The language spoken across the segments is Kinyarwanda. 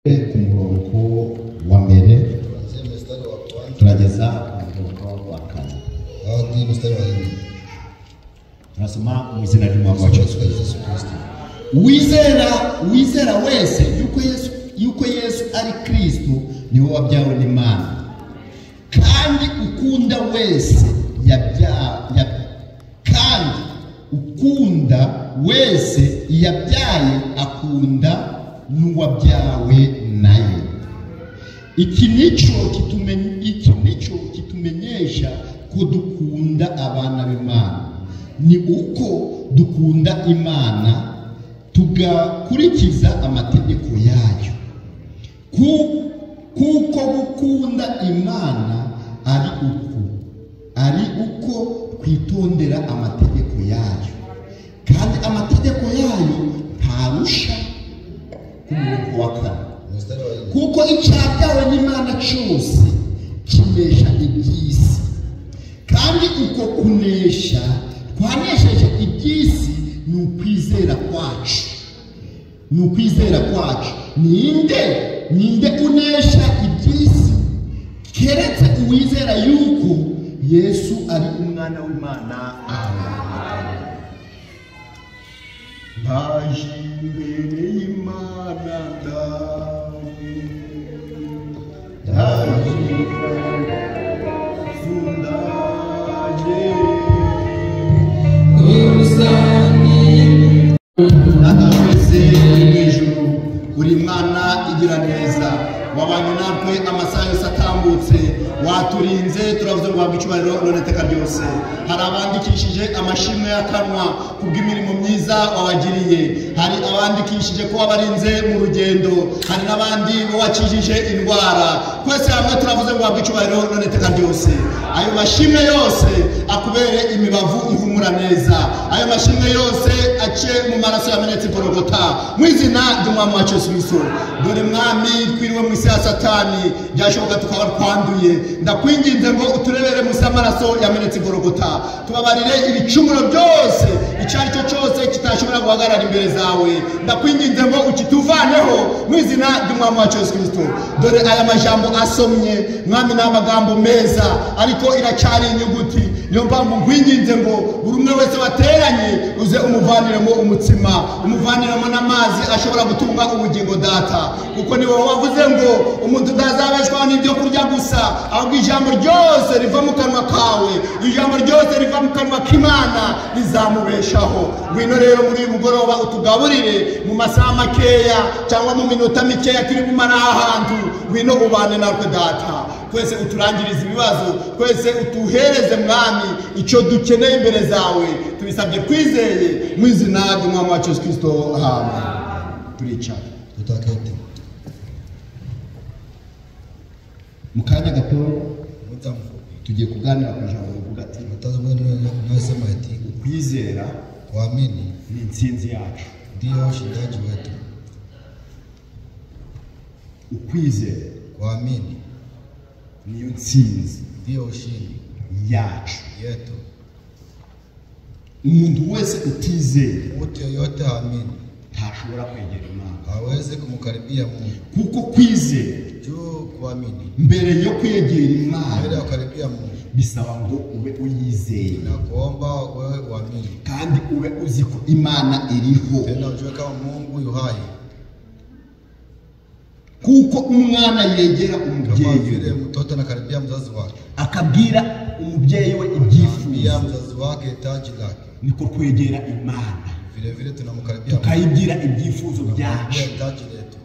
Ku murongo wa mbere Tuanzie mstari wa kwanza turageza ku murongo wa kane. Hadi mstari wa nne. Turasoma mu izina ry'Umwami wacu Yesu Katika Kristo. Yesu Kristo. Uwizera wese yuko Yesu ari Kristo niwe wabyawe n'Imana, kandi ukunda wese kandi ukunda wese yabyaye akunda n'uwabyawe naye. Iki nicyo kitumenyesha ko dukunda abana b'Imana, ni uko dukunda Imana tugakurikiza amategeko yayo. Kuko gukunda Imana ari uko twitondera amategeko yayo, kandi amategeko yayo ntarusha. Ku murongo wa kane. Mstari wa nne. Kuko icyabyawe n'Imana cyose kinesha iby'isi, kandi uko kunesha twanesheje iby'isi ni ukwizera kwacu, ni ukwizera kwacu. Ninde unesha iby'isi keretse uwizera yuko Yesu ari Umwana w'Imana? Amen. Ndaje imbere y'Imana, ndaje, ndaje, ndaje. Data twese uri mu ijuru, uri Imana igira neza, wabanye natwe amasaha yose atambutse, waturinze. Turavuze ngo uhabwe icyubahiro none iteka ryose. Hari abandikishije amashimwe y'akanwa kubw'imirimo myiza wabagiriye, hari abandikishije ko wabarinze mu rugendo, hari n'abandi wakijije indwara. Twese hamwe turavuze ngo uhabwe icyubahiro none iteka ryose. Ayo mashimwe yose akubere imibavu ihumura neza, ayo mashimwe yose ace mu maraso yamenetse Gorogota, mu izina ry'Umwami wacu Yesu Kristo. Dore Mwami, twiriwe mu isi ya Satani, byashoboka tukaba twanduye. Ndakwinginze ngo uturebere munsi y'amaraso yamenetse Gorogota, tubabarire ibicumuro byose, icyo ari cyo cyose kitashobora guhagarara imbere zawe. Ndakwinginze ngo ukituvaneho mu izina ry'Umwami wacu Yesu Kristo. Dore aya majambo asomye, Mwami, ni amagambo meza, ariko iracyari inyuguti. Niyo mpamvu nkwinginze ngo buri umwe wese wateranye uze umuvaniremo umutsima, umuvaniremo n'amazi ashobora gutunga ubugingo, Data, kuko ni wowe wavuze ngo umuntu utazabeshwaho n'ibyo kurya gusa, ahubwo ijambo ryose riva mu kanwa kawe, ijambo ryose riva mu kanwa k'Imana rizamubeshaho. Ngwino rero muri uyu mugoroba utugaburire mu masaha makeya cyangwa mu minota mikeya turi bumara aha hantu. Ngwino ubane natwe, Data, twese uturangirize ibibazo, twese utuhereze, Mwami, icyo dukeneye imbere zawe. Tubisabye twizeye mu izina ry'Umwami wacu Yesu Kristo, amen. Turicara. Tutaketi. Mu kanya gato Muda mfupi tugiye kuganira ku ijambo rivuga ati tutazungumza neno linalosema eti kwizera kuamini ni intsinzi yacu. Ndiyo ushindaji wetu. Ukwizera Kuamini niyo ntsinzi ndiyo ushindi yacu. Yetu. Umuntu wese utizeye Mtu yeyote haamini ntashobora kwegera Imana, hawezi kumkaribia Mungu. Kuko kwizera Juu kuamini mbere yo kwegera Imana mbele ya kukaribia Mungu bisaba ngo ube uyizeye, na kuomba wewe uamini, kandi ube uzi ko Imana iriho, tena ujue kama Mungu yu hai, kuko umwana yegera kama umubyeyi vile we mtoto anakaribia mzazi wake, akabwira umubyeyi we ibyifuzo, pia mzazi wake hitaji lake, niko kwegera Imana, vile vile tunamkaribia Mungu, tukayibwira ibyifuzo byacu, pia hitaji letu.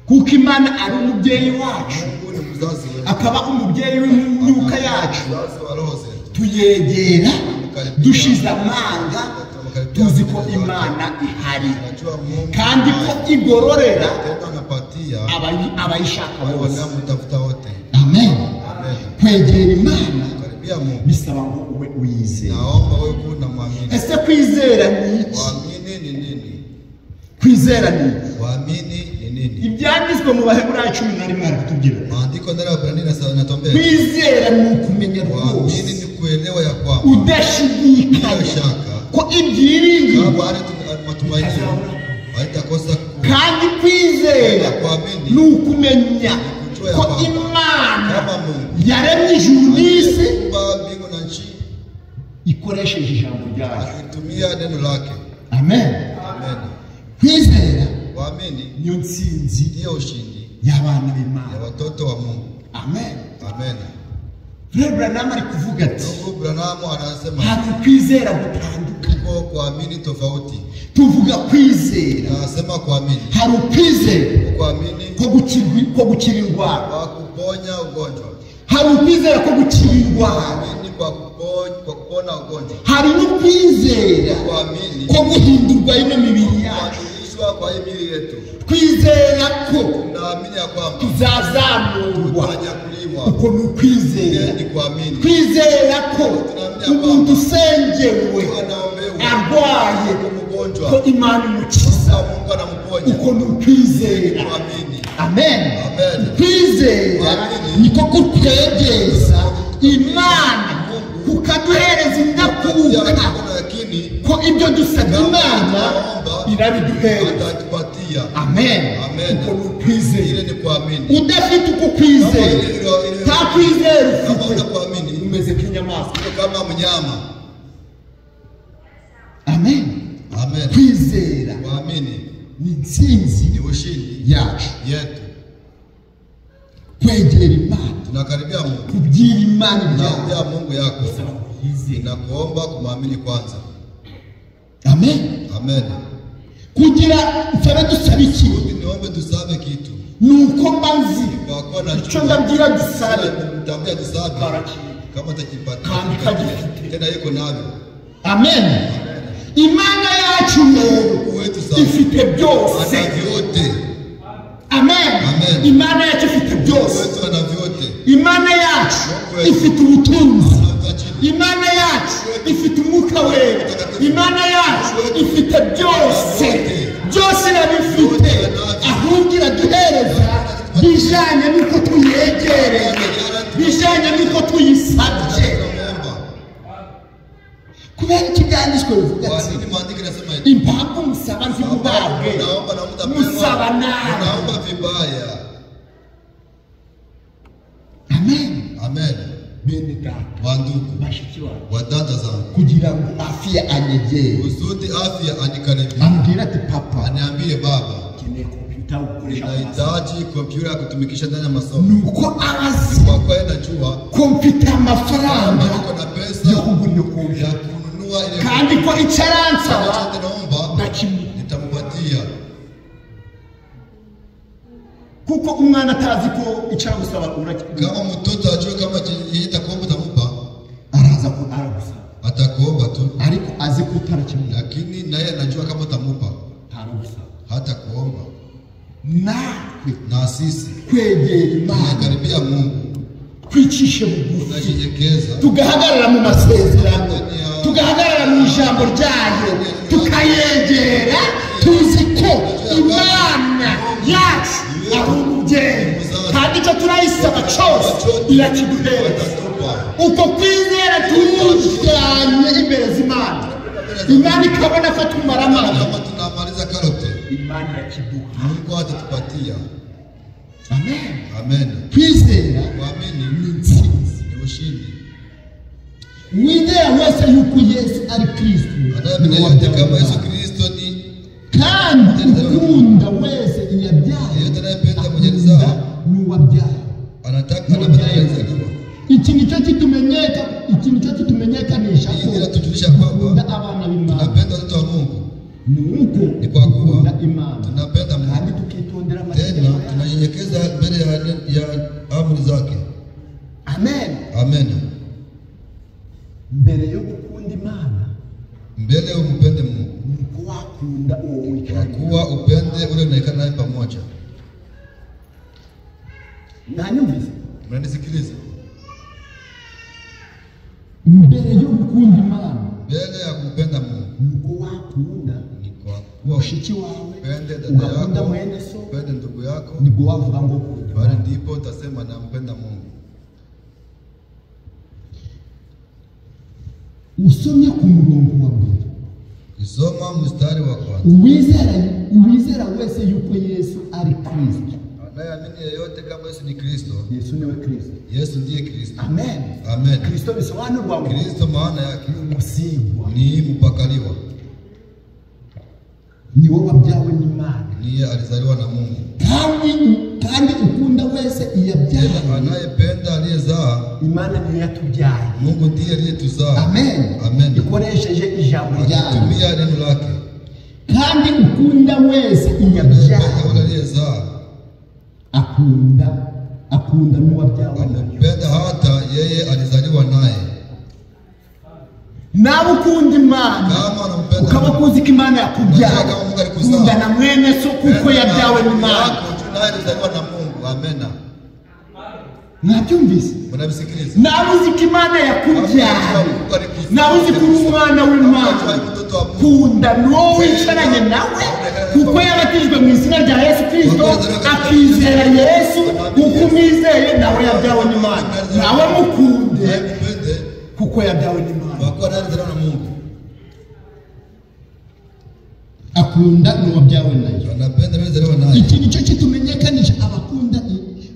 Kuko Imana ari umubyeyi wacu, Mungu ni mzazi wetu, akaba umubyeyi w'imyuka yacu. Mzazi wa roho zetu. Tuyegera dushize amanga, tuzi ko Imana ihari, Tunajua Mungu kandi ko igororera tena anapatia abayishaka wale bose. wanaomtafuta wote. Amen. Amen. Kwegera Imana Karibia Mungu, bisaba ngo ube uyizeye. naomba wewe kuwa unamwamini. Ese kwizera ni iki? Kuamini ni nini? Kwizera ni iki? Kuamini ni nini? Ibyanditswe mu Baheburayo 11 hari kutubwira Maandiko ndani ya Waebrania inatuambia kwizera ni ukumenya kuamini rwose ni kuelewa ya kwamba udashidikanya bila shaka ko ibyiringirwa kama hali matumaini haitakosa kuwa. Kandi kwizera ni ukumenya ko Imana yaremye ijuru n'isi ikoresheje ijambo ryayo, akitumia neno lake. Amen. Amen. Kwizera Kuamini niyo ntsinzi ndiyo ushindi y'abana b'Imana ya watoto wa Mungu. Amen. Amen. Frère Branham ari kuvuga ati Ndugu Branham anasema hari ukwizera gutandukanye. Kuko kuamini tofauti. Tuvuga kwizera. Nasema kuamini. Hari ukwizera Kuamini ko gukira indwara. Kwa kuponya ugonjwa. Hari ukwizera ko gukira indwara. Kuamini kwa kupona ugonjwa. Hari n'ukwizera Kuamini ko guhindurwa ino mibiri yacu. Kubadilishwa kwa hii miili yetu. Twizera ko Tunaamini ya kwamba tuzazamurwa. Tutanyakuliwa. Uko ni ukwizera. Ni kuamini. Twizera ko umuntu usengewe arwaye mgonjwa ko Imana imukiza. Mungu anamuponya. Uko ni ukwizera. Kuamini. Amen. Amen. Kwizera niko kutwegeza Imana kukaduhereza indakuka ko ibyo dusabye Imana irabiduhereza. Amen. Amen. Uko ni ukwizera. Ile ni kuamini. Udafite uko kwizera, nta kwizera ufite, umeze nk'inyamaswa. Kama mnyama. Amen. Amen. Kwizera Kuamini ni intsinzi ni ushindi yacu. yetu. Kwegera Imana, Tunakaribia Mungu, kubwira Imana ibyawe, tunaambia Mungu yako, inakuomba kumwamini kwanza. Amen. Amen. Kugira nsabe dusabe iki? Niombe tusabe kitu. Nuko mbanzi Kwa kuwa na icyo ndabwira dusabe, nitabwira dusabe kama utakipata kandi kagifite tena yuko navyo. Amen. Imana yacu Mungu wetu sasa ifite byose. Ana vyote. Amen. Amen. Imana yacu ifite byose. Mungu wetu ana vyote. Imana yacu ifite ubutunzi. Imana yacu ifite umwuka wera. Imana yacu ifite byose. Byose irabifite. Ahubwo iraduhereza bijanye n'uko tuyegereye, bijanye n'uko tuyisabye. Kubera iki byanditswe bivuga ati impamvu musaba ntimuhabwe, musaba nabi. Naomba vibaya. Amen. Amen. Bene data, Wandugu, bashiki wangu, wa dada zangu, kugira ngo afya anyegere, kusudi afya anikaribie, ambwira ati papa, aniambie baba, nkeneye kompyuta gukoresha mu masomo. nahitaji kompyuta ya kutumikisha ndani ya masomo. Nuko abazi Kwa kweli najua ko mfite amafaranga niko na pesa yo kugura iyo kompyuta, ya kununua ile kandi ko icyo aransaba chochote naomba ndakimuha, nitampatia, kuko umwana atazi ko icyo aragusaba urakiguha. Kama mtoto ajue kama yeye atakuomba utamupa, araza ko aragusaba, atakuomba tu, ariko azi ko utarakimuha, lakini naye anajua kama utamupa ntaragusaba. hata kuomba. Natwe Na sisi kwegera Imana, tunakaribia Mungu, twicishe bugufi, tunajinyenyekeza, tugahagarara mu masezerano, tugahagarara mu ijambo ryayo, tukayegera tuzi ko Imana yacu ari umubyeyi, kandi icyo turayisaba cyose irakiduhereza. Uko kwizera tujyanye imbere z'Imana, Imana ikabona ko tumara amazi, kama tunamaliza karote, Imana irakiduha. Mungu atatupatia. Amen. Amen. Kwizera Kuamini ni intsinzi. ni ushindi. Wizera wese yuko Yesu ari Kristo, Anayeamini yeyote kama Yesu Kristo ni kandi ukunda wese iyabyaye yeyote anayependa mwenye alizaa n'uwabyaye. anataka anapenda aliyezaliwa. Iki nicyo kitumenyeka, iki nicyo kitumenyekanisha Hii ko inatujulisha kwamba dukunda abana b'Imana, tunapenda watoto wa Mungu, ni uko ni kwa kuwa dukunda Imana tunapenda kandi Mungu, tukitondera amategeko tena yayo. tunanyenyekeza mbele ya amri zake. Amen. Amen. Mbere yo gukunda Imana Mbele umpende Mungu, nuko wakunda uwo kwa wicaranye, kuwa upende ule unaikana naye pamoja. Mwanyumvise? Mnanisikiliza? Mbere yo gukunda Imana Mbele ya kumpenda Mungu nuko wakunda ni kwa kuwa mushiki wawe, upende dada ugakunda yako, mwene so, upende ndugu yako, nibwo wavuga ngo ukunda bali Imana. ndipo utasema nampenda Mungu. Usomye ku murongo wa mbere, Kisoma mstari wa kwanza, uwizera Uwizera wese yuko Yesu ari Kristo. Anayeamini yeyote kama Yesu ni Kristo. Yesu niwe Kristo. Yesu ndiye Kristo. Amen. Amen. Kristo bisobanurwa ngo Kristo maana yake ni umusigwa, ni mpakaliwa, ni wowe wabyawe n'Imana, niye alizaliwa na Mungu. Kandi ukunda wese iyabyaye, anayependa aliyezaa, Imana niyo yatubyaye. Mungu ndiye aliyetuzaa. Amen. Amen. Ikoresheje ijambo ryayo. Akitumia neno lake. Kandi ukunda wese iyabyaye, yule aliyezaa, akunda n'uwabyawe nayo. Ampenda hata yeye alizaliwa naye. Nawe ukunda Imana, ukaba uzi ko Imana yakubyaye, kunda na mwene so kuko yabyawe n'Imana. Naye alizaliwa na Mungu. Amena. Mwabyumvise? Mnabisikiliza? Nawe uzi ko Imana yakubyaye, nawe uzi ko uri umwana w'Imana, kunda n'uwo wicaranye nawe kuko yabatijwe mu izina rya Yesu Kristo, akizera Yesu kuko umwizeye, nawe yabyawe n'Imana. Nawe mukunde kuko yabyawe n'Imana. Akunda n'uwabyawe nayo. Iki nicyo kitumenyekanisha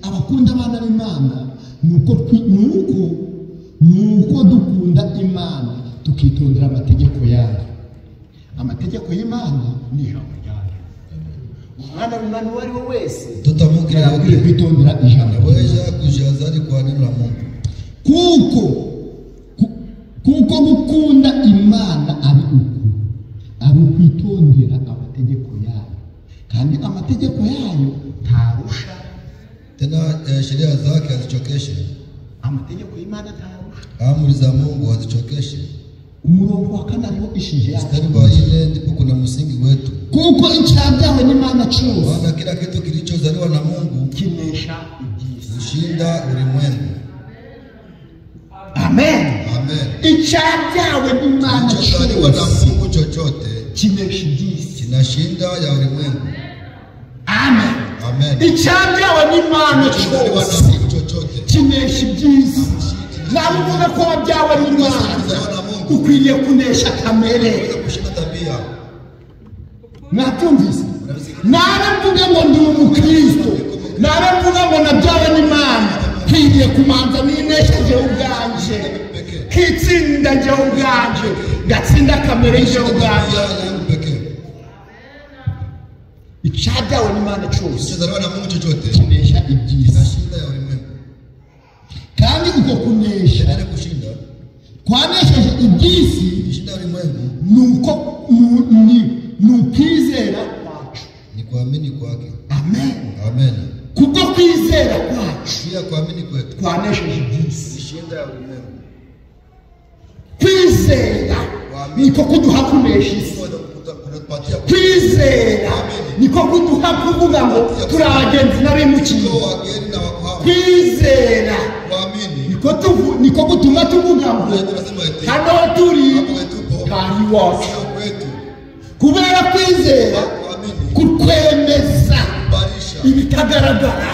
abakunda abana b'Imana, nuko dukunda Imana tukitondera amategeko yayo. Amategeko y'Imana ni ijambo ryayo. Umwana w'Imana uwo ari we wese akwiriye kwitondera ijambo ryayo. Kuko gukunda Imana ari uku, ari ukwitondera amategeko yayo, kandi amategeko yayo ntarusha. Tena sheria zake hazichokeshe. Amategeko y'Imana ntarusha. Amri za Mungu hazichokeshe. Umurongo wa kane hariho ishinge yacu. Mstari wa 4 ndipo kuna msingi wetu. Kuko icabyawe n'Imana cyose, maana kila kitu kilichozaliwa na Mungu kinesha iby'isi, kushinda ulimwengu. Amen. Amen. Icabyawe n'Imana kilichozaliwa na cyose Mungu chochote kinesha iby'isi, kinashinda ya ulimwengu. Amen. Amen. Icabyawe n'Imana kilichozaliwa na cyose Mungu chochote kinesha iby'isi. Nawe uvuga ko wabyawe n'Imana, ukwiriye kunesha kamere, kushinda tabia. Mwabyumvise? Nawe mvuge ngo ndi umukristo, nawe mvuga ngo nabyawe n'Imana, nkwiriye kumanza ninesha jyewe ubwanje, kitsinda jyewe ubwanje, ngatsinda kamere jyewe ubwanje. Icabyawe n'Imana cyose kilichozaliwa na Mungu chochote kinesha iby'isi. kinashinda ya ulimwengu. Kandi uko kunesha kushinda kwanesheje iby'isi kushinda ulimwengu nuko ni ukwizera kwacu, ni kuamini kwake. Amen. Amen. Kubwo kwizera kwacu pia kuamini kwetu kwanesheje iby'isi. kushinda ya ulimwengu. Kwizera niko kuduha kunesha isi. Kwizera niko kuduha kuvuga ngo turi abagenzi n'abimukira. Kwizera niko gutuma tuvuga ngo hano turi hari iwacu. Kubera kwizera kukwemeza ibitagaragara,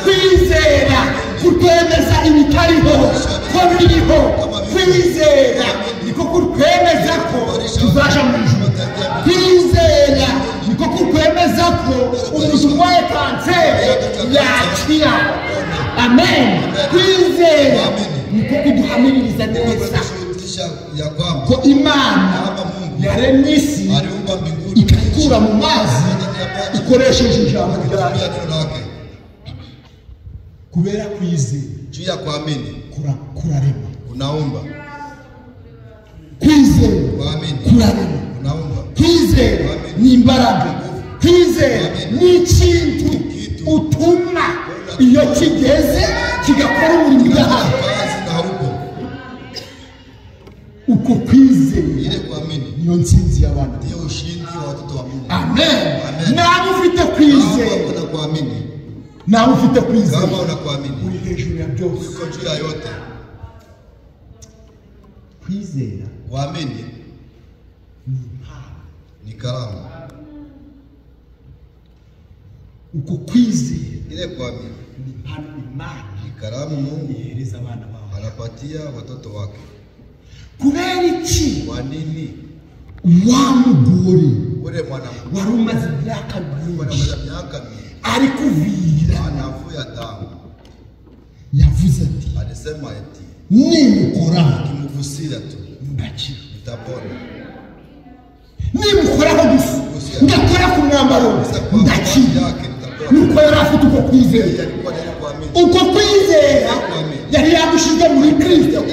kwizera kukwemeza ibitariho ko biriho, kwizera niko kukwemeza ko tuzaja mu ijuru, kwizera niko kukwemeza ko umuntu urwaye kanseri yakira. Amen. Kwizera niko kuduhamiririza neza ko Imana yaremye isi ikayikura mu mazi ikoresheje ijambo ryayo. Kubera kwizera juu ya kuamini kurarema, kunaumba. Kwizera kurarema, kunaumba. Kwizera ni imbaraga, kwizera ni ikintu utuma iyo kigeze kigakora umurimo udahari. Uko kwizera niyo ntsinzi y'abana. Ndiyo ushindi wa watoto wa Mungu. Amen. Nawe ufite kwizera, nawe ufite kwizera, uri hejuru ya byose, uko juu ya yote. Kwizera, kuamini ni impano, ni karamu. Uko kwizera, ile kuamini ni impano Imana ni karamu Mungu ihereza abana bawe, anapatia watoto wake. Kubera iki? Kwa nini? Wa mugore Ule mwanamke wari umaze imyaka myinshi miaka mingi ari kuvira, anavuya damu, yavuze ati alisema eti nimukoraho kimgusia tu ndakira, nitapona. Nimukoraho gusa ngakora ku mwambaro ndakira. Nuko yari afite uko kwizera, Alikuwa na ile kuamini, uko kwizera yari yagushize muri Kristo,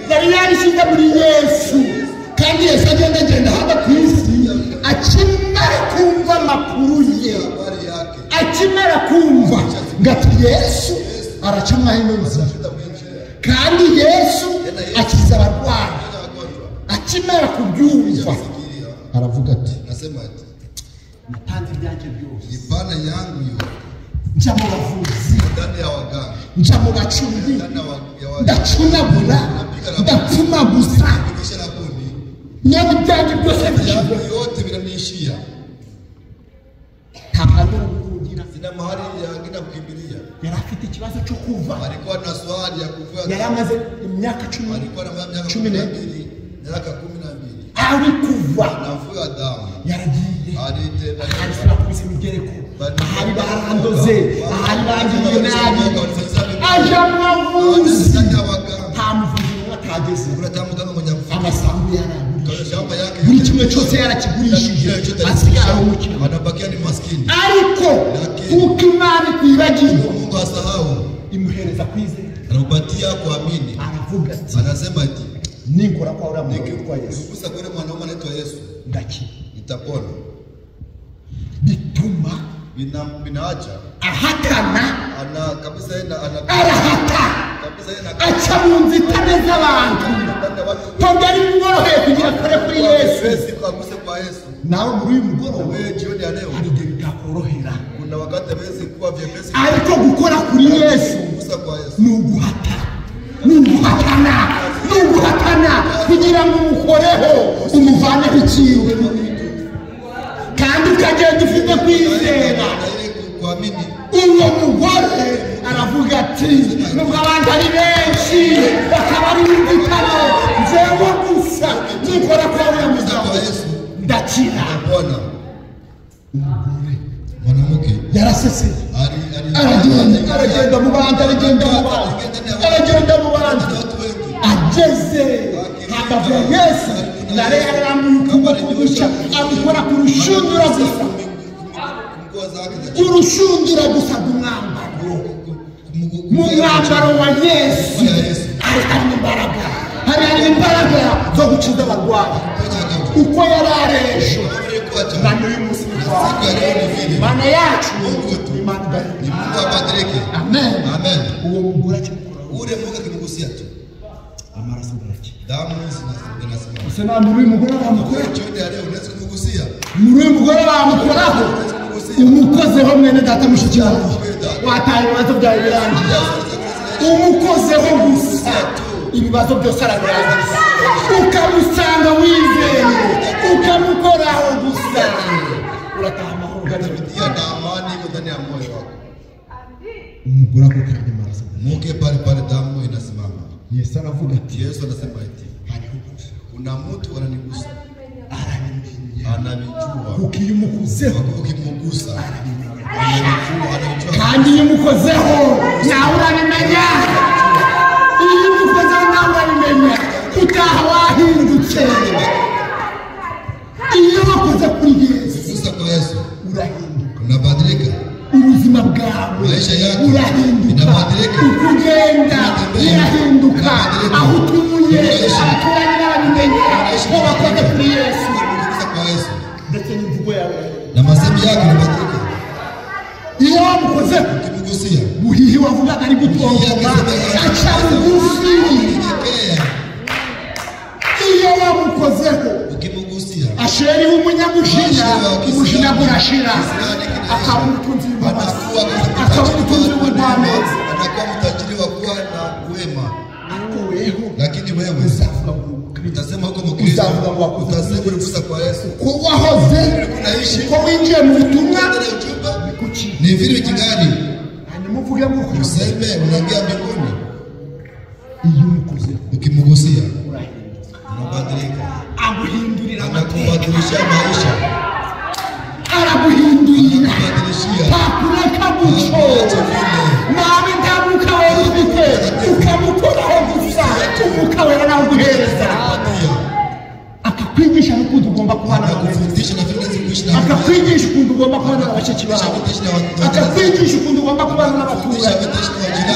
yari yarishyize muri Yesu. Kandi Yesu agenda agenda hano ku isi, akimara kumva amakuru ye, habari yake akimara kumva ngati Yesu araca mwaho ino nzira, pita mwinjira kandi Yesu akiza abarwayi. na wagonjwa. Akimara kubyumva Sikiria aravuga ati nasema eti natanze ibyanjye byose, nipana yangu yote njya mu bavuzi, ndani ya waganga, njya mu bacumbi, ndani ya wa ndacunagura, ndapfumaguza, kisha na kuni none ibyanjye byose yangu bishize, yote vinaniishia, nta hantu ho guhungira. sina mahali yangine kukimbilia. Yari afite ikibazo cyo kuva, Alikuwa na swali ya kuvua, yari amaze imyaka cumi alikuwa na miaka cumi 12, n'ebyiri miaka 12 ari kuva, anavuya damu, yaragiye alitenda ahari sinakubise imigereko, ahari barandoze, ahari bangiriye nabi, aja mu bavuzi, ndani ya waganga, nta muvuzi n'umwe atageze, kuna tamu kama mwenye kufa amasambu yaragurishije, shamba yake buri kimwe cyose yarakigurishije, asigara ari umukene. anabakia ni maskini. Ariko kuko Imana itibagirwa, Mungu asahau, imuhereza kwizera, anakupatia kuamini. aravuga ati Anasema eti ninkora kwa uriya mugabo witwa Yesu nikigusa kwa yule mwanaume anaitwa Yesu ndakira. nitapona. Bituma Binaacha ahatana, ana kabisa yeye ana arahata, kabisa yeye ana aca mu nzitane z'abantu, ndani ya watu ntabwo ari bimworoheye kugira kure kuri Yesu. Yesu aguse kwa Yesu. Nawe muri uyu mugoroba Wewe jioni ya leo hari igihe bitakorohera, kuna wakati hawezi kuwa vyepesi ariko gukora kuri Yesu kugusa kwa Yesu. ni uguhata, ni uguhatana, ni uguhatana kugira ngo umukoreho, umuvaneho ikintu, kandi ukagenda ufite kwizera. Na ile kuamini Uwo mugore aravuga ati nubwo abantu ari benshi bakaba ari inzitane, njyewe gusa nikora kwa uriya mugabo ndakira. Bwana mwanamke Yaraseseye, ali ali aragenda, aragenda mu bantu, aragenda mu bantu, aragenda mu bantu, watu wengi ageze hambavu ya Yesu, nare yarambuye ukuboko gutya, amukora ku rushundura gusa, nguo zake za urushundura gusa rw'umwambaro, mu mwambaro wa Yesu hari harimo imbaraga, hari harimo imbaraga zo gukiza abarwayi. Uko yari ari ejo na n'uyu munsi ni Siku ya leo ni vile. Imana yacu Mungu tu. ni Imana Ni idahinduka. Mungu abadilike. Amen. Amen. Uwo mugore akimukoraho, Ule Mungu akimgusia tu amaraso arakira. damu zinasimama. Ese nta muri uyu mugore bamukora, Jioni ya leo unaweza kumgusia, muri uyu mugore bamukoraho, umukozeho mwene data mushiki wawe, wataye ibibazo byawe birangiye, umukozeho gusa ibibazo byose arabirangiza, ukamusanga wizeye, ukamukoraho gusa urataha amahoro ugaruka. tia na amani iko ndani ya moyo wako. Umugore ako kanya amaraso, Muke pale pale damu inasimama. Yesu aravuga ati Yesu anasema eti hariho gusa kuna mtu ananigusa, arabimenya, anavijua. kuko iyo umukozeho Ukimgusa arabimenya, anavijua, anavijua. kandi iyo umukozeho nawe urabimenya, iyo umukozeho nawe urabimenya, utaha wahindutse. Iyo wakoze kuri Yesu Kugusa kwa Yesu urahinduka, unabadilika, ubuzima bwawe Maisha yako urahinduka, inabadilika. uko ugenda birahinduka, Inabadilika. aho utuye Unaishi. abaturanyi barabimenya ko wakoze kuri Yesu, Kugusa kwa Yesu ndetse n'imvugo yawe na masemi yako inabadilika. Iyo wamukozeho, Ukimgusia buhihi wavugaga ari gutontoma aca bugufi. unyenyekea, Iyo wamukozeho, ukimgusia asheri w'umunyamujinya, umujinya gurashira, akaba umutunzi w'imbabazi, anakuwa akaba umutunzi w'ubugwaneza. anakuwa mtajiri wa kuwa na wema. Ariko weho Lakini wewe uzavuga ngo uri umukristo, utasema huko Mkristo, uzavuga ngo wakoze utasema uligusa kwa Yesu, ko wahoze, ko winjiye mu butumwa, ndani ya ujumbe kuki ni vile kingani, hanyuma uvuge ngo useme unaingia mbinguni. Iyo umukozeho Ukimgusia urahinduka, unabadilika, aguhindurira amateka. anakubadilishia maisha. Ntakureka guco nawe nta mwuka wera ufite ukamukoraho gusa umwuka wera nawe uguhereza akakwigisha n'ukuntu ugomba kubana akakwigisha ukuntu ugomba kubana na bashiki bawe akakwigisha ukuntu ugomba kubana n'abaturanyi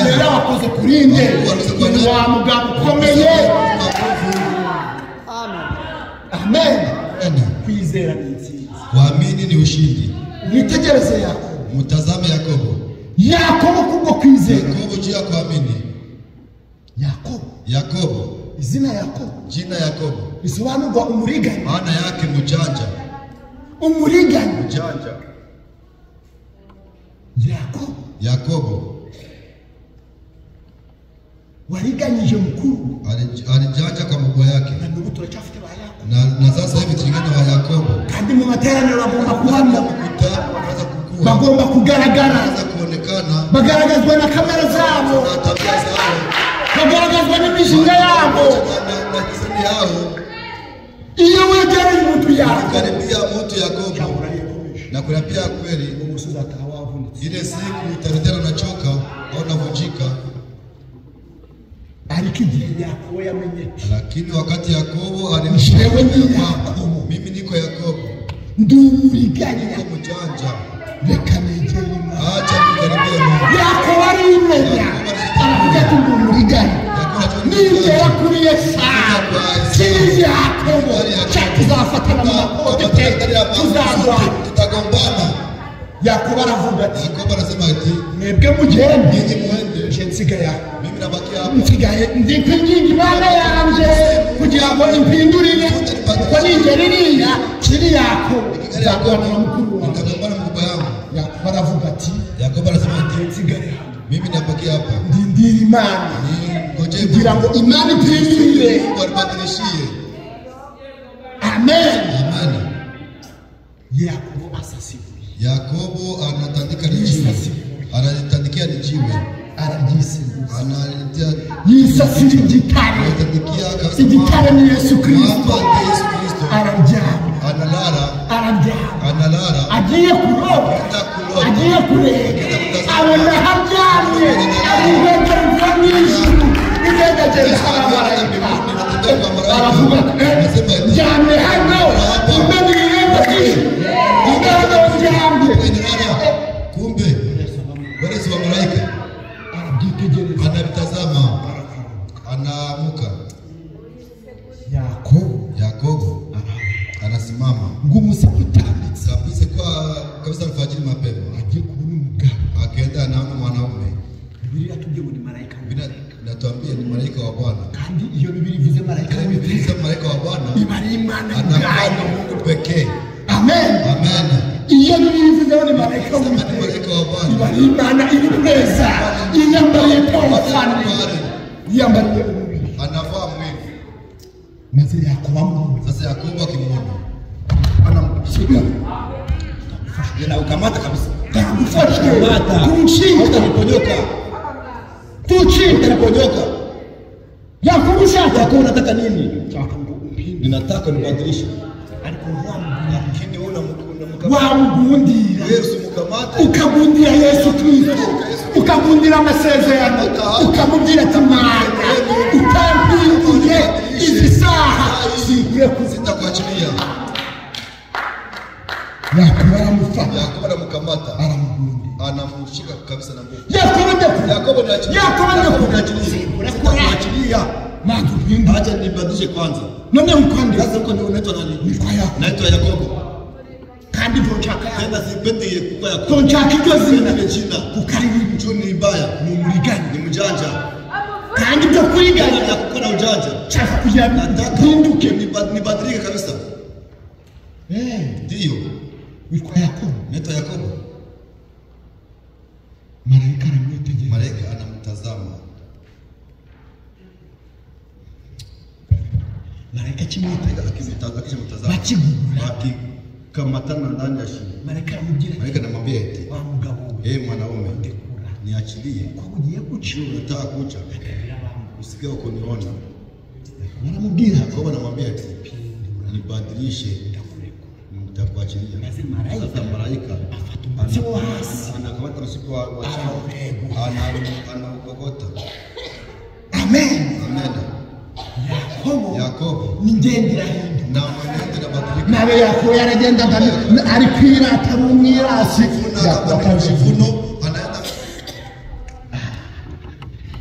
rero wakoze kuri nde ni wa mugabo ukomeye. Amen. Kwizera ni intsinzi. Kuamini ni ushindi. Mwitegereze Yakobo. Mutazame Yakobo. Yakobo kubwo kwizera. Yakobo juu ya kuamini. Yakobo. Yakobo. Izina Yakobo. Jina Yakobo. Risobanurwa umuriganya. Maana yake mjanja. Umuriganya. Mjanja. Yakobo. Yakobo. Wariganyije mukuru. Alijanja kwa mkubwa yake. Na n'ubu turacyafite ba Yakobo. Na sasa hivi tulingana wa Yakobo. Kandi mu materaniro bagomba kuhamya. Mkutano wanaweza kukua. Bagomba kugaragara. Wanaweza kuonekana. Bagaragazwa na kamera zabo. Na tabia zao. Bagaragazwa n'imishinga yabo. Na kisani yao. Iyo wegereye umuntu Yakobo. Karibia mtu Yakobo. Na kurapia kweli. Ile siku utarudia unachoka au unavunjika. Ariko igihe Yakobo yamenye. Lakini wakati Yakobo alimshewe ni Yakobo. Mimi niko Yakobo. Ndi umuriganya. Mjanja. Reka negere Imana. Acha nikaribie Mungu. Yakobo arimenya. Aravuga ati ndi umuriganya. Nigera kuri Yesawu. Kiri Yakobo. Tuzafatana mu makote pe. Tuzarwana. Tutagombana. Yakobo aravuga ati. Yakobo anasema ati. Mwebwe mugende. Ninyi muende. Je nsigaye aho. Mimi nabaki hapa. Nsigaye ndi kwinginga Imana yanje kugira ngo impindurire kuko ningera iriya kiri Yakobo nzarwana na mukuru wanjye. Nitagombana na mkubwa yangu. Yakobo aravuga ati. Yakobo anasema ati nsigare hano. Mimi nabaki hapa. Ndindira Imana. Ngojee kugira ngo Imana impindurire. Mungu anibadilishie. Amen. Amen. Yakobo asasibuye. Yakobo anatandika lijiwe. Analitandikia lijiwe. Araryisiguza. Analitia yisasira igitare. Anatandikia kabisa. Igitare ni Yesu Kristo. Mwamba ndiye Yesu Kristo. Araryama. Analala. Araryama. Analala. Agiye kuroba. Agiye kurega. Abona haryamye. Aribega ruva mu ijuru. Bigendagenda abamarayika. Aravuga ati ndyamye hano. Kumbe ni irembo ry'ijuru. Kumbe ndyamye. Kumbe wale si wa malaika. Arabyitegereza. Anabitazama. Anaamuka. Yakobo. Yakobo anasimama. Ngo umuseke utambitse. Kabisa kwa kabisa alfajiri mapema. Agiye kubona umugabo. Akaenda anaona mwanaume. Bibiliya itubwiye ngo ni malaika. Biblia inatuambia ni malaika wa Bwana. Kandi iyo Bibiliya ivuze malaika Biblia ivuze malaika wa Bwana. Iba ari Imana ubwayo. Mungu pekee. Amen. Amen. Iyo Bibiliya ivuze ngo ni malaika wa Bwana. Iba ari Imana iri neza. Iyambariye teofani. Yiyambariye umubiri. Anavaa mwili. Maze Yakobo amubonye. Sasa Yakobo akimwona anamshika. Anaukamata kabisa. Ndagufashe. Kunshinga. Hautaniponyoka. Tuchinga. Hautaniponyoka. Yakobo ushaka. Yakobo unataka nini? Nshaka ngo umpindure. Ninataka nibadilishe. Ariko lakini wewe unamkamata. Wamugundira. Yesu mkamate. Ukagundira Yesu Kristo. Ukagundira amasezerano. Ukamubwira ati Mana utampinduye izi saha sinkwiye sitakuachilia. Yakobo aramufata. Yakobo anamkamata. Aramugundira. Anamshika kabisa na nguvu. Yakobo ndakura. Yakobo niachilie. Yakobo ndakura. Sitakuachilia. Mana umpindure. Acha nibadilishe kwanza. None ukande. Sasa uko unaitwa nani? Nitwa Yakobo. Naitwa Yakobo. Kandi ntonshaka Tena sipendi kuko Yakobo. Ntonshaka iryo zina. Jina. Kuko ari ribi. Ni mbaya. Ni umuriganya. Ni mjanja. Kandi ibyo kuriganya. Yakobo na ujanja. Nshaka kugira mpinduke. Nibadilike kabisa. Ndio. Witwa Yakobo. Naitwa Yakobo. Malaika aramwitegereza. Malaika anamtazama. Malaika akimtazama. Bakigura. Wakikamatana ndani ya shimo. Malaika aramubwira. Malaika anamwambia eti, wa mugabo we. Eh, mwanaume, niachilie. Ko ugiye guca. Unataka kucha. Usikie ukoniona. Aramubwira. Yakobo anamwambia eti, nibadilishe. Nitakuachilia. Maze marayika Sasa malaika afata umutsi wo hasi anakamata mshipi wa chini, anaukokota. Amen. Amen. Yakobo Yakobo n'ingendo irahinduka. Na mwenendo inabadilika. Nabe Yakobo yaragendaga ari kwirata ari umwirasi. Yakobo akajivuno anaenda.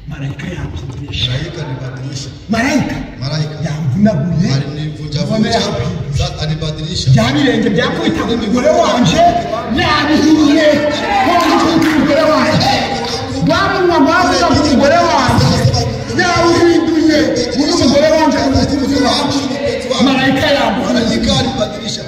Marayika yampindisha. Malaika alibadilisha. Marayika yamvunaguye. Alinivunjavunja. Sasa alibadilisha. Bya birenge byakubitaga umugore wanje yabihiye. Ko umugore wanje wa munwa wavugaga umugore wanje yawuhinduye. Uyu mugore wanje umukunzi wanje. Marayika yamvunaguye. Malaika alibadilisha.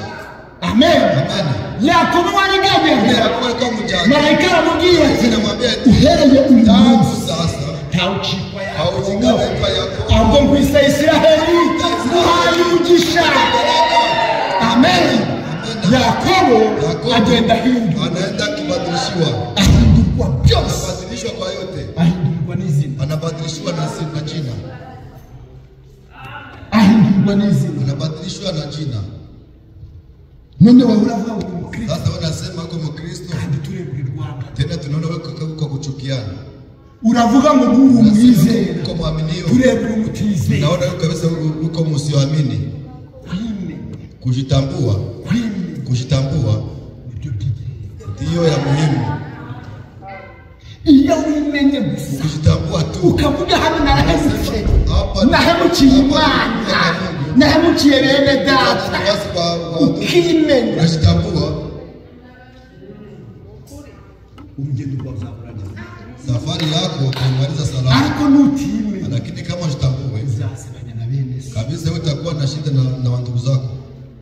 Amen. Amen. Yakobo warigabye. Yakobo alikuwa mjanja. Marayika aramubwira ati Anamwambia eti uhereye uyu tangu munsi sasa ntawucikwa Yakobo, haujingaitwa Yakobo. ahubwo nkwise Isiraheli, nguhaye umugisha. Amen. Yakobo agenda ahindurwa, Anaenda akibadilishiwa. ahindurwa byose, Anabadilishwa kwa yote. ahindurwa n'izina, Anabadilishwa na jina. ahindurwa n'izina. Anabadilishwa na jina. None wowe uravuga ngo uri umukristo, Sasa wanasema uko Mkristo, kandi turebera u Rwanda. tena tunaona wewe kwa kuchukiana. Uravuga ngo uri umwizera, Uko mwaminio, turebera umutizera. naona wewe kabisa uko msioamini. Kwimenya, Kujitambua, kwimenya kujitambua nibyo by'ingenzi. ndiyo ya muhimu. Iyo wimenye gusa Kujitambua tu ukavuga hano narahemutse, hapa nahemukiye Imana, nahemukiye bene data, wasi kwa ukimenya, unajitambua, urugendo rwawe uzarurangiza. safari yako utaimaliza salama. Ariko nutimenya Lakini kama ujitambue uzasebanya na bene so. kabisa, utakuwa na shida na ndugu zako.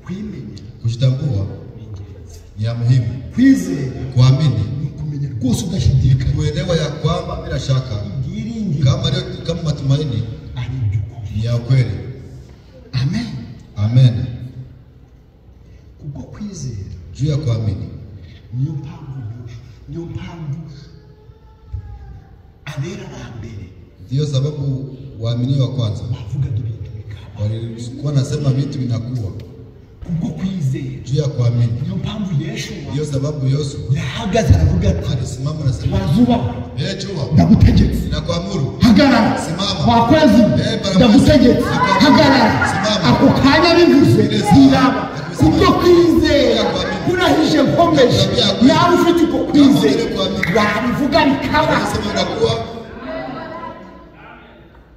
Kwimenya Kujitambua ni ingenzi. ni ya muhimu. Kwizera Kuamini ni ukumenya rwose udashidikanya kuelewa ya kwamba bila shaka ibyiringiro kama leo kama matumaini ari iby'ukuri. ni ya kweli. Amen. Amen. Kubwo kwizera Juu ya kuamini niyo mpamvu niyo mpamvu abera ba mbere ndiyo sababu waaminio wa kwanza bavugaga ibintu bikaba. walikuwa nasema vitu vinakuwa. Kubwo kwizera Juu ya kuamini niyo mpamvu Yeshuwa ndiyo sababu Yosu yahagaze aravuga ati alisimama na sema, wazuba eh, jua ndagutegetse ninakuamuru hagarara, Simama. wa kwezi ndagutegetse hagarara. Simama. Ako kanya bivuze biraba. Kubwo kwizera kurahije nkomeje, nawe ufite uko kwizera wabivuga bikaba. Anasema inakuwa.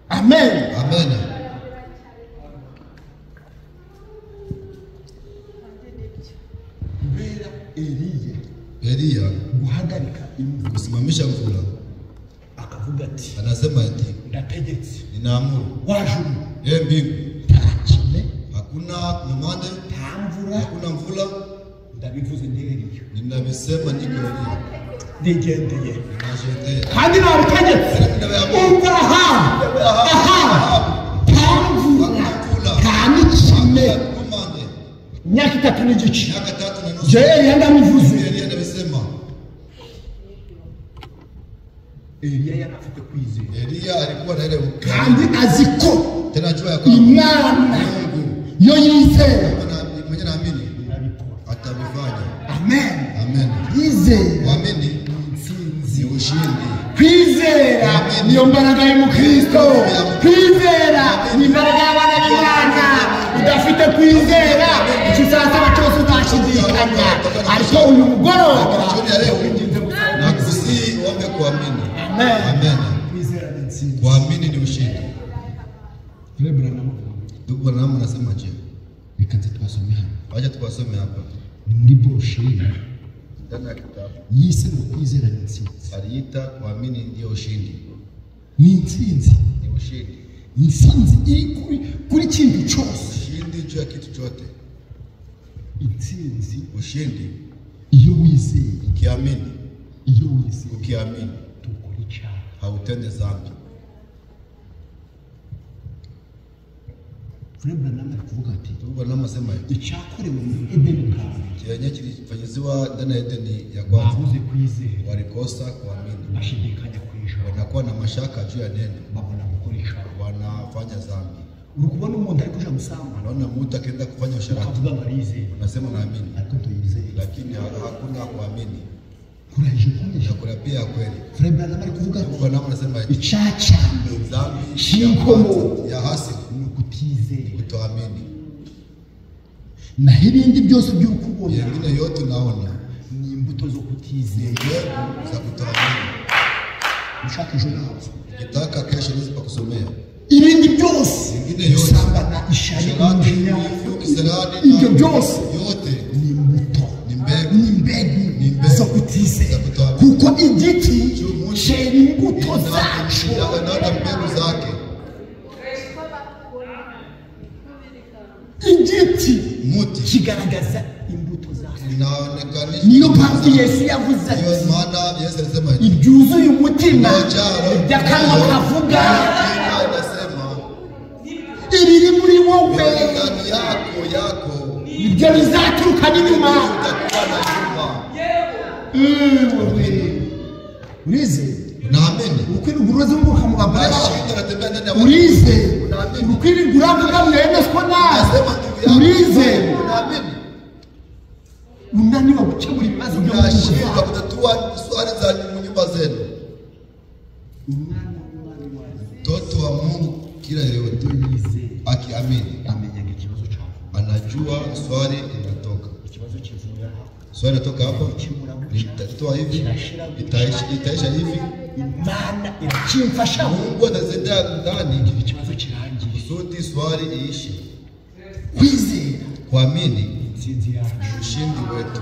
Amen. Amen. Kubera Eliya Eliya guhagarika imvura kusimamisha mvula, akavuga ati anasema eti ndategetse ninaamuru, wajuru ee mbingu, nta kime, hakuna umande, nta mvura, hakuna mvula, ndabivuze ndi Eliya, ninavisema niko Eliya, ndigendeye ninashendea kandi nabitegetse. Umva Ahabu, Ahabu, nta mvura nta n'ikime, umande imyaka 3 n'igice. miaka 3 na nusu. Jewe Eliya ndabivuze. Eliya ndavisema. Eliya yari afite kwizera Eliya alikuwa na ile kandi azi ko tena jua ya kwamba Imana Mungu yo yizera mwenye naamini irabikora. atabifanya. Amen. Amen. Kwizera Kuamini intsinzi. ni ushindi. Kwizera niyo mbaraga y'umukristo. Kwizera ni imbaraga y'abana b'Imana. Udafite kwizera icyo uzasaba cyose uzashidikanya, ariko uyu mugoroba Jioni ya leo winginze gusaba na kusihi uombe kuamini. Amen. Amen. Kwizera ni intsinzi. Kuamini ni ushindi. Ndugu Ndugu Branham anasema je? Reka nze tubasome hano. Wacha tukasome hapa Ni muri brosheri ndani ya kitabu. yise ngo kwizera ni intsinzi. Aliita kuamini ndiyo ushindi. Ni intsinzi. Ni ushindi. Intsinzi iri kuri kintu cyose. Ushindi juu ya kitu chote. Intsinzi Ushindi iyo wizeye, ukiamini, iyo wizeye ukiamini tukora icyaha, hautende dhambi. Frère Branham ari kuvuga ati Ndugu Branham anasema hivi, icyakorewe muri Edeni bwa mbere chenye kilifanyiziwa ndani ya Edeni ya kwanza, babuze kwizera, walikosa kuamini, bashidikanya ku ijambo, wanakuwa na mashaka juu ya neno, babona gukora icyaha. wanafanya dhambi. Uri kubona umuntu ari kuja gusambana, Unaona mtu akienda kufanya usharati, ukavuga ngo arizeye, unasema naamini, ariko ntuyizeye. Lakini hakuna kuamini. Kurahije ukomeje. Nakurapia kweli. Frère Branham ari kuvuga ati Bwana anasema eti icyaha cya mbere dhambi ya cy'inkomoko kwanza ya hasili ni ukutizera. kutoamini. Naho ibindi byose by'uri kubona Yengine yote unaona ni imbuto zo kutizera. Mbegu za kutoamini. Ushaka ejo nazo Ukitaka kesho niweze pakusomea. Ibindi byose, Ingine yote. gusambana, ishari, Usharati, umujinya, wivu, kisirani ibyo byose yote ni imbuto, ni mbegu, ni mbegu Ni mbegu zo kutizera, za kutoamini. Kuko igiti Juu cyera imbuto zacyo. Inaota mbegu zake. Igiti Muti kigaragaza imbuto zacyo. Inaonekanisha. Niyo mpamvu Yesu yavuze Ndiyo ati maana Yesu alisema hivi. ibyuzuye umutima Cyaro ibyo akanwa kavuga, Kinywa inasema ibiri muri wowe ndani yako yako nibyo bizaturuka n'inyuma. Utakuwa na nyuma. Urizeye? Unaamini? Ukwirirwa urazunguruka mu bagore, Unashinda unatembea ndani ya watu. urizeye? Unaamini? Ukwirirwa uravuga mwene ko nawe, Unasema ndugu yako. urizeye? Unaamini? Unaniwe gukemura ibibazo byo mu ngo Unashindwa zawe. kutatua swali za nyumba zenu. Umwana w'Imana wawe Mtoto wa Mungu kila yeyote yizeye akiamini amenyaga ikibazo cyawe. Anajua swali inatoka. Ikibazo kivuye aha, Swali inatoka hapo, litatoa hivi, itaisha hivi. Imana irakimfasha Mungu atazendea ndani ikibazo kirangiye. kusudi swali iishe. Kwizera Kuamini intsinzi yacu. ni ushindi wetu.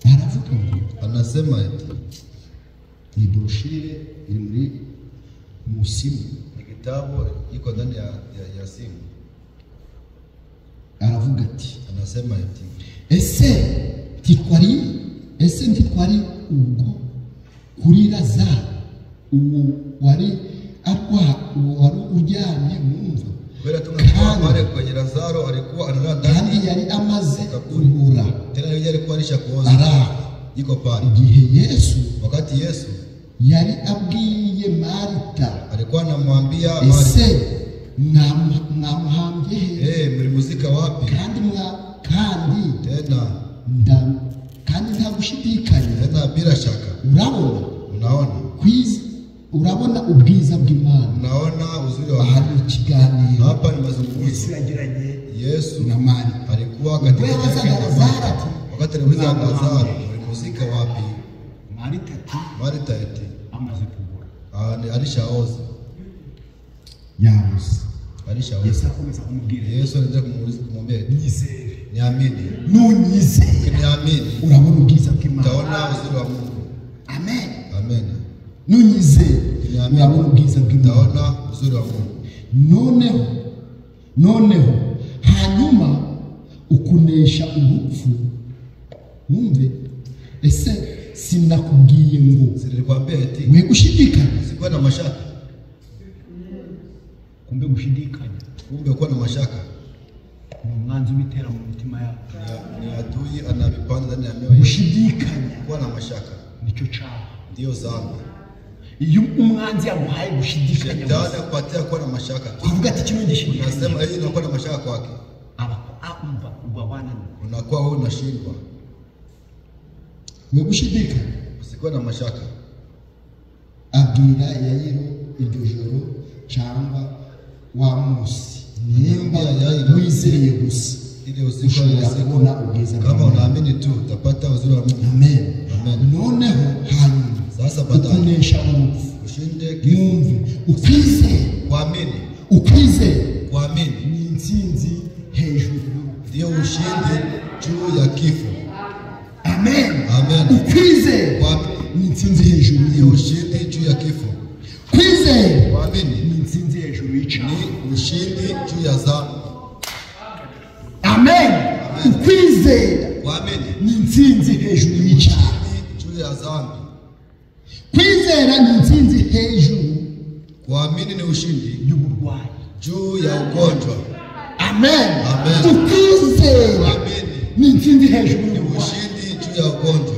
Aravuga ngo Anasema eti ni broshire iri muri musimu. Ni kitabu iko ndani ya simu. Aravuga ati Anasema eti ese ntitwari ubwo kuri Lazaro uwo wari arwa uwo wari uryamye mu mva, kweli tungekuwa pale kwenye Lazaro alikuwa analala ndani kandi yari amaze kaburi. kubura, Tena yeye alikuwa alisha kuoza, ari aho iko pale. Igihe Yesu Wakati Yesu yari abwiye Marita, alikuwa anamwambia Martha, ese mwamuhambye he? eh, mlimuzika wapi? Kandi mwa kandi Tena nda kandi nta gushidikanya, tena bila shaka urabona unaona kwiza, urabona ubwiza bw'Imana. Unaona uzuri wa Aha Mungu. ni ikiganiro Hapa ni mazungumzo. Yesu yagiranye Yesu na Marita alikuwa katika Ubwo yabazaga yake na Lazaro Martha. ati, Wakati aliuliza "Mwamuhambye?" Lazaro, mlimuzika wapi? Marita ati Martha eti amaze kubura, alishaoza. Yabuze. Alishaoza. Yesu akomeza kumubwira, Yesu aliendelea kumuuliza kumwambia eti, nyizere, niamini. nunyizera Ukiniamini urabona ubwiza bw'Imana. utaona uzuri wa Mungu. Amen. Amen. Nunyizera Ukiniamini urabona ubwiza bw'Imana. utaona uzuri wa Mungu. Noneho hanyuma ukunesha urupfu, wumve, ese sinakubwiye ngo Si nilikwambia eti we gushidikanya? usikuwe na mashaka. Kumbe gushidikanya Kumbe kuwa na mashaka ni umwanzi ubitera mu mitima yacu. Ni adui anavipanda ndani ya mioyo yetu. Gushidikanya Kuwa na mashaka nicyo cyaha. ndiyo dhambi. Iyo umwanzi yaguhaye gushidikanya Shetani gusa, akupatia kuwa na mashaka tu, ukavuga ati kino gishidikanya, unasema hii inakuwa na mashaka kwake, aba umva uba wananiwe. unakuwa wewe unashindwa. We gushidikanya. Usikuwe na mashaka. Abwira Yayiro iryo joro cyangwa wa munsi, nimba Yayiro. wizeye gusa Ile usiku wa ile ushobora siku, kubona ubwiza kama bw'Imana. unaamini tu utapata uzuri wa Mungu. Amen. Amen. Noneho hanyuma Sasa baadaye ukunesha urupfu, ushinde kifo. mwumve, ukwizera, Kuamini, ukwizera kuamini ni intsinzi hejuru y'urupfu. ndiyo ushindi juu ya kifo. Amen. Amen. Ukwizera Kuamini ni intsinzi hejuru ndiyo y'urupfu. ushindi juu ya kifo. Kwizera Kuamini ni intsinzi hejuru y'icyaha. ni ushindi juu ya dhambi. Amen. Ukwizera Kuamini ni intsinzi hejuru y'icyaha. ushindi juu ya dhambi. Kwizera ni intsinzi hejuru Kuamini ni ushindi y'uburwayi. juu ya ugonjwa. Amen. Amen. Ukwizera Kuamini ni intsinzi hejuru ni y'uburwayi, ushindi juu ya ugonjwa.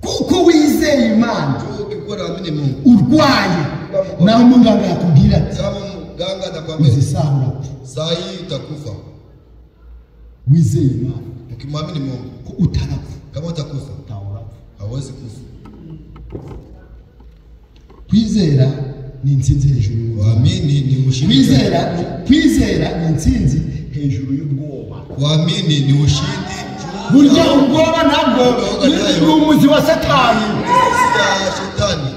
Kuko wizeye Imana, Juu ukikuwa naamini Mungu urwaye, Naho muganga yakubwira ati Kama mganga atakwambia izi saha urapfa, saa hii utakufa, wizeye Imana ukimwamini Mungu ko utarapfa, kama utakufa utahorapfa. hauwezi kufa. Kwizera ni intsinzi hejuru y'ubwoba. Kuamini ni ushindi. Kwizera ni intsinzi hejuru y'ubwoba. Kuamini ni ushindi juu Burya ubwoba nabwo ni umuzi wa Satani. ya shetani.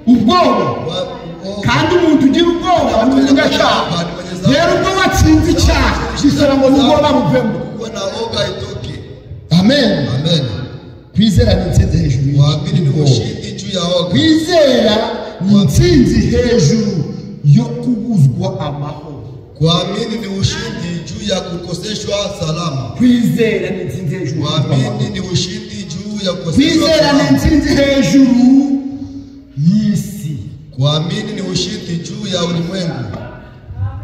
Ubwoba Wa- kandi umuntu ugira ubwoba ni umunyacyaha. Rero ubwo watsinze icyaha bisaba ngo n'ubwoba buvemo. Kuwa na oga itoke. Amen. Amen. Kwizera ni intsinzi hejuru Kuamini ni y'ubwoba. ushindi juu ya oga. Kwizera ni intsinzi hejuru yo kubuzwa amahoro. Kuamini ni ushindi juu ya kukoseshwa salama. Kwizera ni intsinzi hejuru yo kubuzwa Kuamini amahoro. ni ushindi juu ya kukoseshwa Kwizera ni salama. intsinzi hejuru y'isi. Kuamini ni ushindi juu ya ulimwengu.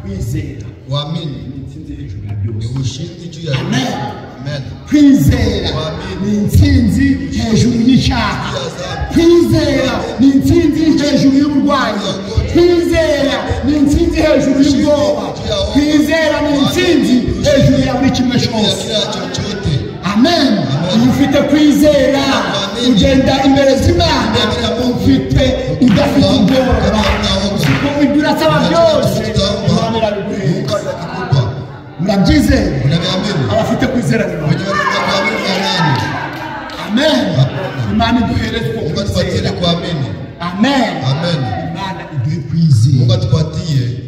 Kwizera Kuamini ni intsinzi hejuru ya ni byose. ushindi juu ya Amen. Amen. Kwizera ni intsinzi hejuru y'icyaha. Kwizera ni intsinzi hejuru y'uburwayi. Kwizera ni intsinzi hejuru y'ubwoba. Kwizera ni intsinzi hejuru ya buri kimwe Juu ya cyose. kila chochote. Amen. Iyo ufite kwizera ugenda imbere z'Imana ufite udafite ubwoba, kuko ibyo urasaba byose Imana irabiguhera. Mungu atakikupa. Murabyizera? Unaviamini? Abafite kwizera ni bande? Wenye wanataka kuamini ni nani? Amen. Imana iduhereze uko Mungu atupatie kwizera. kuamini. Amen. Amen. Imana iduhe kwizera. Mungu atupatie.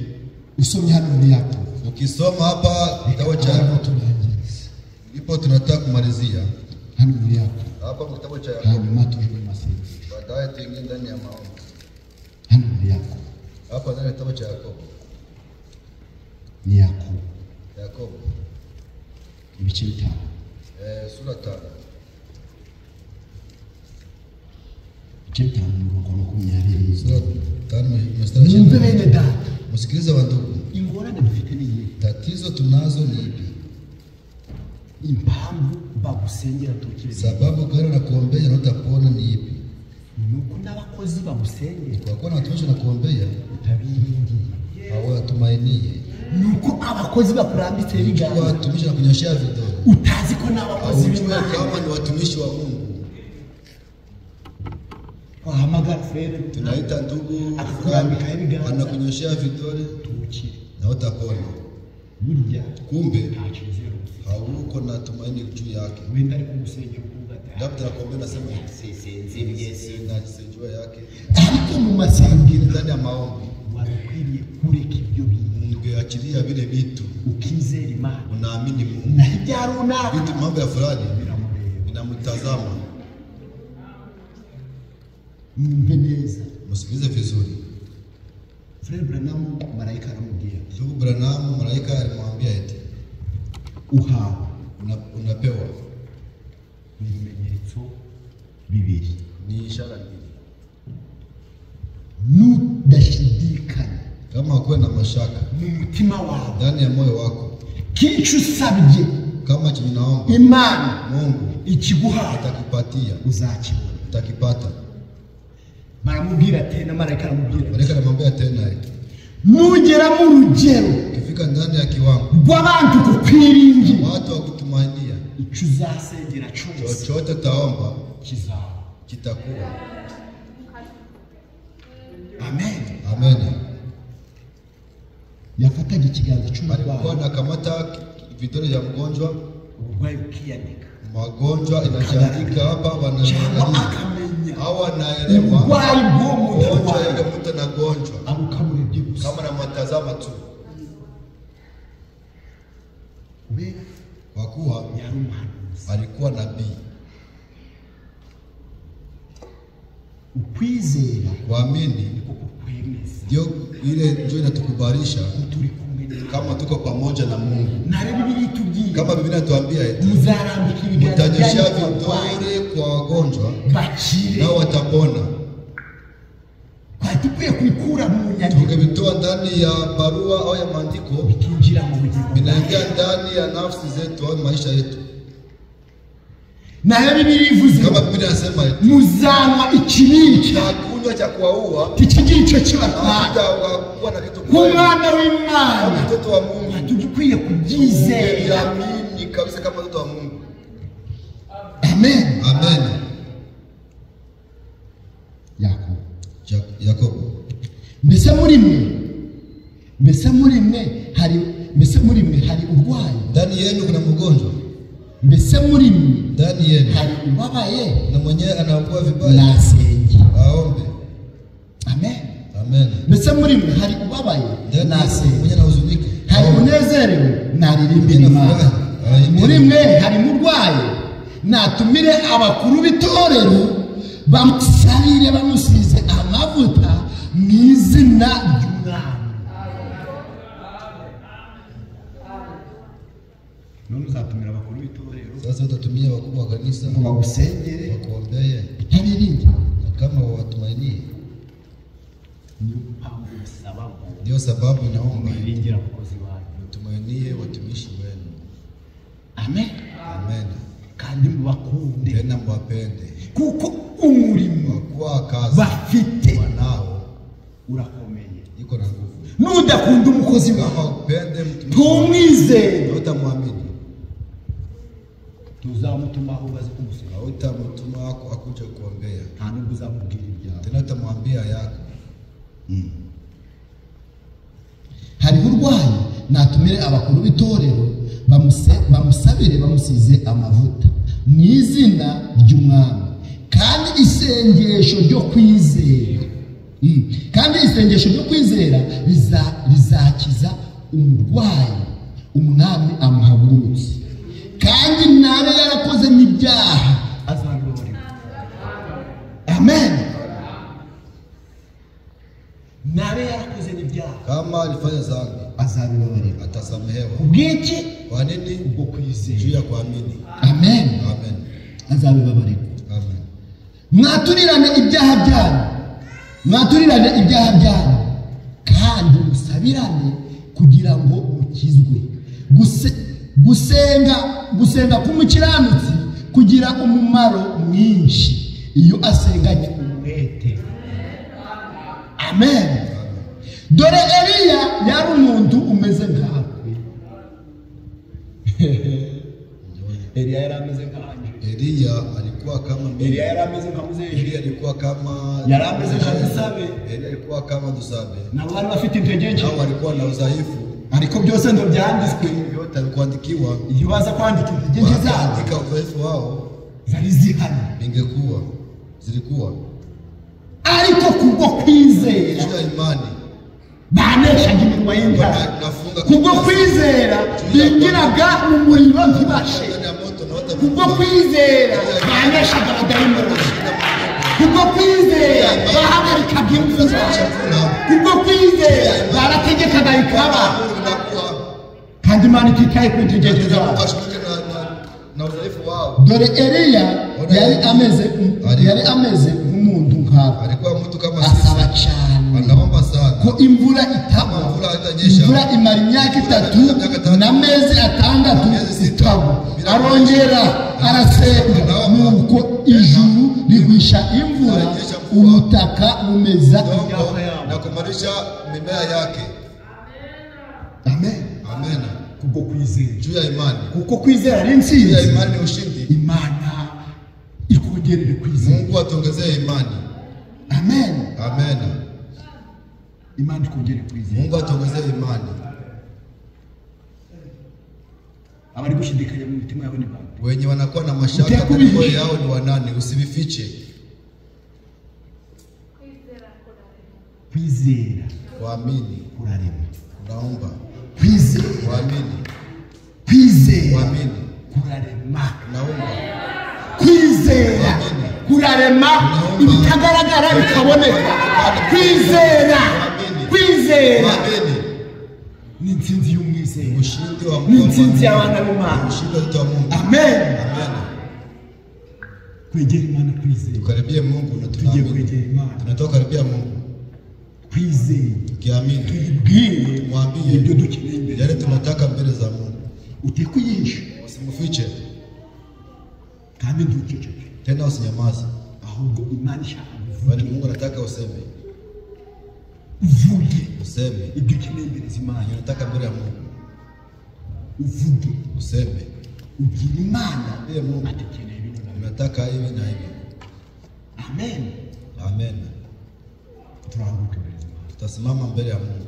Usomye hano muri Yakobo, Ukisoma hapa kitabu cha hano Yakobo, turangiriza ndipo tunataka kumalizia hano muri Yakobo, hapa mu kitabu cha Yakobo, hanyuma tuje mu masengesho. baadaye tuingie ndani ya maombi. Hano muri Yakobo Hapa ndani ya kitabu cha Yakobo, ni Yakobo Yakobo ibice 5 sura 5 ibice 5 umurongo wa 20. sura 5 mstari wa Mwumve 20. bene data, Msikilize wandugu, ingorane dufite ni iyihe? tatizo tunazo ni ipi? Impamvu bagusengera tukiri Sababu gani nakuombea na utapona ni ipi? ni uko n'abakozi bagusengera Kwa kuwa na watumishi wanakuombea utabiringiye, hawatumainie, ni uko abakozi bakurambitseho ibiganza watumishi wanakunyoshea vidole, utazi ko n'abakozi haujue b'Imana. kama ni watumishi wa Mungu. Wahamagara frere, Tunaita ndugu Akakurambikaho ibiganza. anakunyoshea vidole tukire na utapona. burya Kumbe nta cyizere ufite. hauko na tumaini juu yake. Wenda ari kugusengera ukuvuga ati Labda nakuombea nasema sinzi ibye sina sijua yake. ariko mu masengero Ndani ya maombi wari ukwiriye kureka ibyo bintu ungeachilia vile vitu, ukizera Imana, unaamini Mungu. naho ibya runaka Vitu mambo ya fulani biramureba. vinamtazama. Mwumve neza, Msikilize vizuri. Frere Branham marayika aramubwira ati Ndugu Branham, malaika alimwambia eti uhawe unapewa ibimenyetso bibiri, ni ishara mbili, nudashidikanya kama kuwe na mashaka mu mutima wawe ndani ya moyo wako, k'icyo usabye kama chenye naomba Imana Mungu ikiguhaye atakupatia, uzakibona. utakipata. Baramubwira tena, marayika aramubwira ati, Malaika anamwambia tena eti nugera mu rugero ukifika ndani ya kiwango rw'abantu kukwiringira, watu wakutumainia, icyo uzasengera cyose chochote utaomba kizaba. kitakuwa. Amen. Amen. Yafataga ikiganza Alikuwa cy'umurwayi, anakamata vidole vya mgonjwa, uburwayi bukiyandika, magonjwa inajiandika hapa, cyangwa wanaangalia akamenya au anaelewa uburwayi bw'uwo muntu gonjwa arwaye, yule mtu anagonjwa, abukamurebye gusa kama namtazama tu, kubera kwa kuwa yari umuhanuzi. alikuwa nabii. Ukwizera Kuamini niko kukwemeza ndio ile ndio inatukubalisha ko turi kumwe n'Imana. kama tuko pamoja na Mungu, Na Bibiliya itubwiye kama Biblia inatuambia eti muzarambika ibiganza mtanyoshea byanyu ku barwayi vidole kwa wagonjwa bakire. nao watapona. Twari dukwiye kubikura mu nyandiko Tukivitoa ndani ya barua au ya maandiko, bikinjira mu bugingo bwacu. vinaingia ndani ya nafsi zetu au maisha yetu. Nayo Bibiliya ivuze Kama Biblia inasema eti muzanywa ikibica mtakunywa Kinywa cha kuwaua ntikigira icyo kibatwara. hakitakuwa na kitu kwenu. Nk'umwana Kama w'Imana mtoto wa Mungu tugikwiye kubyizera. ungeamini kabisa kama mtoto wa Mungu. Amen. Amen. Yakobo. Yakobo. Mbese muri mwe, mbese muri mwe hari, mbese muri mwe hari urwaye? Ndani yenu kuna mgonjwa? Mbese muri mwe Ndani yenu hari ubabaye? na mwenyewe anaugua vibaya? Nasenge. Aombe. Amen. Amen. Mbese muri mwe hari ubabaye? Ndani yenu Nasenge. mwenye anahuzunika? Hari Aombe. unezerewe? Naririmbire Imana. Muri mwe hari murwaye? Natumire abakuru b'itorero bamusabire bamusize amavuta mu izina ry'Umwami. None uzatumira abakuru b'itorero Sasa utatumia wakubwa wa kanisa ngo bagusengere wakuombee, utabiringira? na kama wawatumainie. Niyo mpamvu bisaba ngo Ndio sababu inaomba mwiringire abakozi banyu. mtumainie watumishi wenu. Amen. Amen. Kandi mubakunde, Tena mwapende, kuko umurimo kwa kuwa kazi bafite wanao urakomeye. iko na nguvu. Nudakunda umukozi wawe, Kama upende mtumishi wako, ntumwizere, hautamwamini, tuzamutuma aho baze kugusura, hautamtuma wako akuje kuombea, nta nubwo uzamubwira ibyawe. tena utamwambia yako. Hariho urwaye? Natumire abakuru b'itorero bamusabire bamusize amavuta mu izina ry'Umwami. Kandi isengesho ryo kwizera, kandi isengesho ryo kwizera rizakiza umurwayi, Umwami amuhagurutse, kandi nabe yarakoze n'ibyaha azabibabarirwa. Amen. Nabe yarakoze n'ibyaha Kama alifanya dhambi azabibabarirwa. atasamehewa. Kubw'iki? Kwa nini? Ubwo kwizera. Juu ya kuamini. Amen. Amen. Azabibabarirwa. Amen. Mwaturirane ibyaha byanyu, mwaturirane ibyaha byanyu, kandi musabirane kugira ngo mukizwe. Gusenga k'umukiranutsi kugira umumaro mwinshi iyo asenganye umwete. Amen. Dore Eliya yari umuntu umeze nkatwe. Eliya yari ameze nkanjye. Eliya alikuwa kama mimi. Eliya yari ameze nka muzehe. Eliya alikuwa kama Yari ameze nka Dusabe. Eliya alikuwa kama Dusabe. Nabo bari bafite intege nke, Nao walikuwa na udhaifu, ariko byose ndo byanditswe. yote alikuandikiwa. Iyo baza kwandika intege nke zabo Wakaandika udhaifu wao, zari zihari, ingekuwa zilikuwa ariko kubwo kwizera juu ya imani baneshaga iminwa y'intare. nafunga Kubwo kwizera bingiraga mu muriro ntibashe. ndani ya moto na wata Kubwo kwizera baneshaga abadayimoni. Kubwo kwizera bahagarikaga imvura. Kubwo kwizera barategekaga bikaba, inakuwa kandi Imana ititaye ku ntege nke zabo. washughulike na udhaifu wao. Dore Eliya yari ameze nk'umuntu nkatwe, Alikuwa mtu kama sisi, asaba cyane anaomba sana ko imvura itagwa. Imvura itanyesha. Imvura imara imyaka 3 n'amezi 6 itagwa. Arongera arasenga, nuko ijuru rigwisha imvura, ubutaka bumeza udongo na kumarisha mimea yake. Amen. Amen. Kubwo kwizera, Juu ya imani, kuko kwizera ari juu ya intsinzi. imani ni ushindi. Imana ikongerere kwizera. Mungu atuongezee imani. Amen. Amen. Imana ikongere kwizera. Mungu atuongezee imani. Abari gushidikanya mu mitima yabo ni bande? Wenye wanakuwa na mashaka Utakubihisha. katika mioyo yao ni wanani? Usivifiche. Kwizera Kuamini kurarema. kunaomba, Kwizera, kuamini, kwizera kuamini kurarema. kunaomba, Kwizera kurarema, ibitagaragara bikaboneka. Kwizera, kwizera kuamini ni intsinzi y'umwizera, ushindi wa ni intsinzi y'abana b'Imana. ushindi wa watoto wa Mungu. Amen. Amen. Kwegera Imana twizeye, Tukaribie Mungu na tugiye tunaamini. kwegera Imana Tunatoka karibia Mungu twizeye, tukiamini, tuyibwire Tumwambie ibyo dukeneye imbere. yale tunataka mbele za Mungu. Utekuyihisha Usimfiche kandi ntuceceke, tena, usinyamaze. ahubwo Imana ishaka uvuge. Bali Mungu anataka useme. Uvuge. Useme. Ibyo ukeneye imbere z'Imana. Unataka mbele ya Mungu. Uvuge. Useme. Ubwira Imana. Mwambie Mungu. Ati ukeneye bino na bino. Unataka hivi na hivi. Amen. Amen. Turahaguruka imbere z'Imana. Tutasimama mbele ya Mungu.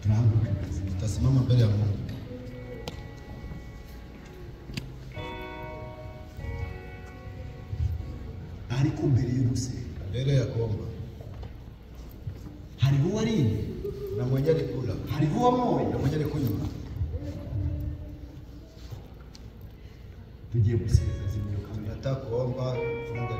Turahaguruka imbere z'Imana. Tutasimama mbele ya Mungu. Ariko mbere yo gusenga Mbele ya kuomba. hariho uwariye, Na mwenye alikula, hariho uwanyoye. na mwenye alikunywa. Tugiye gusenga, zimya kamera. Tunataka kuomba, funga.